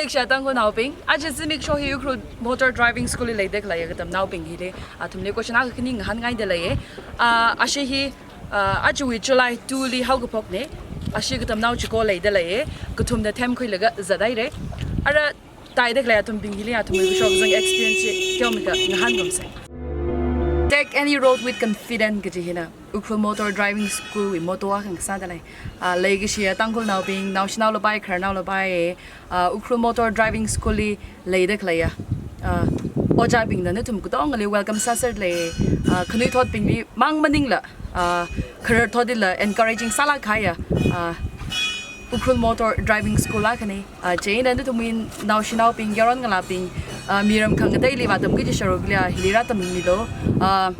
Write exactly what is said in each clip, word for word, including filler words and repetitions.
Leishiya Tangkhulnaobing, aja zimiksho hi Ukhrul Motor Driving School li leida khalei katamnaobing hili, athumli question akha khani ngahānngaida leiya. Ah, ashi hi, ah, ajawui July two li haokaphokna. Ashi katamnao chiko leida leiya. Kathumna themkhuilaga zathaira. Ara tāida khalei athumbing hili athumwui kashok kazang experience chi teomeikha ngahānrumsa. Take any road with confidence kaji hina Ukhrul Motor Driving School wui motto akha ngasāda lei. Ah, leikashiya Tangkhulnaobing, naoshinao lapai, khararnao lapai, ah, Ukhrul Motor Driving School li leida khaleiya, ah, ojābingna nathum katongali welcome sāserda lei. Ah, khanuithotbingli mang maningla, ah, khararthotlila encouraging sālāk kahaiya, ah, Ukhrul Motor Driving School akhana. Ah, chieina nathumwui naoshinaobing, yaron ngalābing, ah, miram khangateili vātamki kaji sharukli, ah, hili rātammilu. Ah,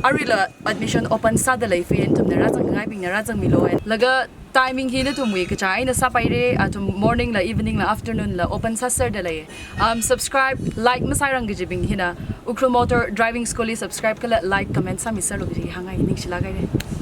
aruila admission open sāda lei, fee nathumna rāzangngaibingna rāzangmilu. Laga timing hi nathumwui kachā eina sāpaira, athum morning la, evening la, afternoon la open sāserda lei. Um, subscribe, like masārang kajibing hina Ukhrul Motor Driving School li subscribe kala like, comment sāmiserlu kaji hāngngai, ningshilāk haira.